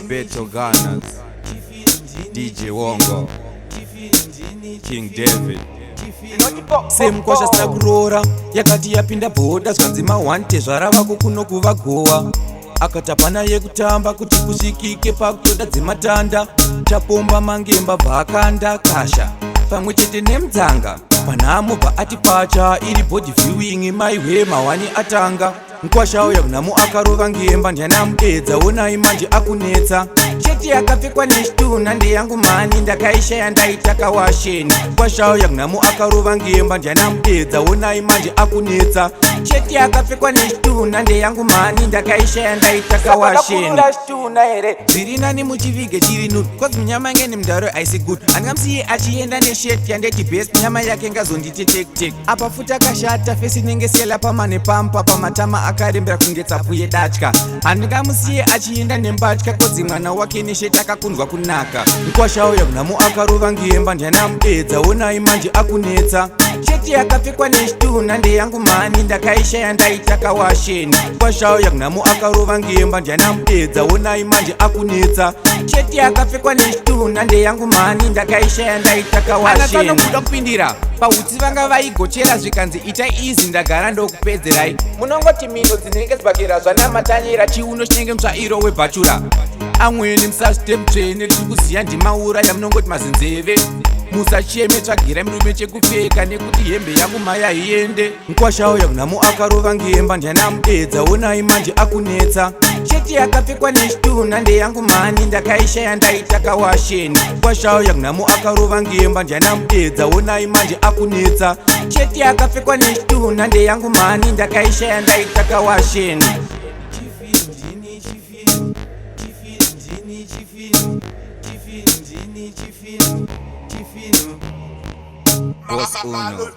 Beto Gunners, DJ Wongo, King David. Semukwasha sina kuroora, yakati yapinda bhodha, zvanzi mahwante zvaravako kuno kuvagowa. Akati hapana yekutamba kuti kusvikike pakutoda dzematanda. Chapomba mangemba bvaakanda kasha pamwe chete nemudzanga panhamo, bva ati pacha iri body viewing. Maihwe, mahwani atanga. Mukwasha uya kunhamo akarova ngemba, ndianamudedza, onai manje akunetsa. Cheti yakapfekwa nechitunha ndeyangu mhani, ndakaishaya ndaitaka washeni. Kwasha uya kunhamo akarova ngemba, ndianamudedza, onai manje akunetsa. Cheti yakapfekwa nechitunha ndeyangu mhani, ndakaishaya ndaitaka washeni. Here zviri nani muchivige chiri nude, 'cause munyama ngeni mundaro haisi good. Handingamusiye achienda nesheti yandeti best, nyama yake ngazonditi tektek. Apa futi akashata, face inenge sela pamane pampa pamatama akarembera kunge tsapu yedatya. Handingamusiye achienda nembatya, 'cause mwana wake nesheti akakundwa kunaka. Mukwasha uya kunhamo akarova ngemba, ndianamudedza, onai manje akunetsa. Cheti yakapfekwa nechitunha ndeyangu mhani, ndakaishaya ndaitaka washeni. Kwasha uya kunhamo akarova ngemba, ndianamudedza, onai manje akunetsa. Cheti yakapfekwa nechitunha ndeyangu mhani, ndakaishaya ndaitaka washeni. Kuda kupindira pautsi vanga vaigochera, zvikanzi itai izi, ndagara ndokupedzerai. Munongoti mino dzinenge dzibakera zvanamatanyera, chiuno chinenge mutsvairo webhachura. Amweni musazvite mutsvene, tiri kuziya ndimaura yamunongoti mazinzeve. Musacheme, tsvagira murume chekupfeka nekuti hembe yangu maya iende. Mukwasha uya kunhamo akarova ngemba, ndianamudedza, onai manje akunetsa. Cheti yakapfekwa nechitunha ndeyangu mhani, ndakaishaya ndaitaka washeni. Kwasha uya kunhamo akarova ngemba, ndianamudedza, onai manje akunetsa. Cheti yakapfekwa nechitunha ndeyangu mhani, ndakaishaya ndaitaka washeni. Chifini, chifini, chifini, chifini, chifini, chifini, chifini. Boss Uno.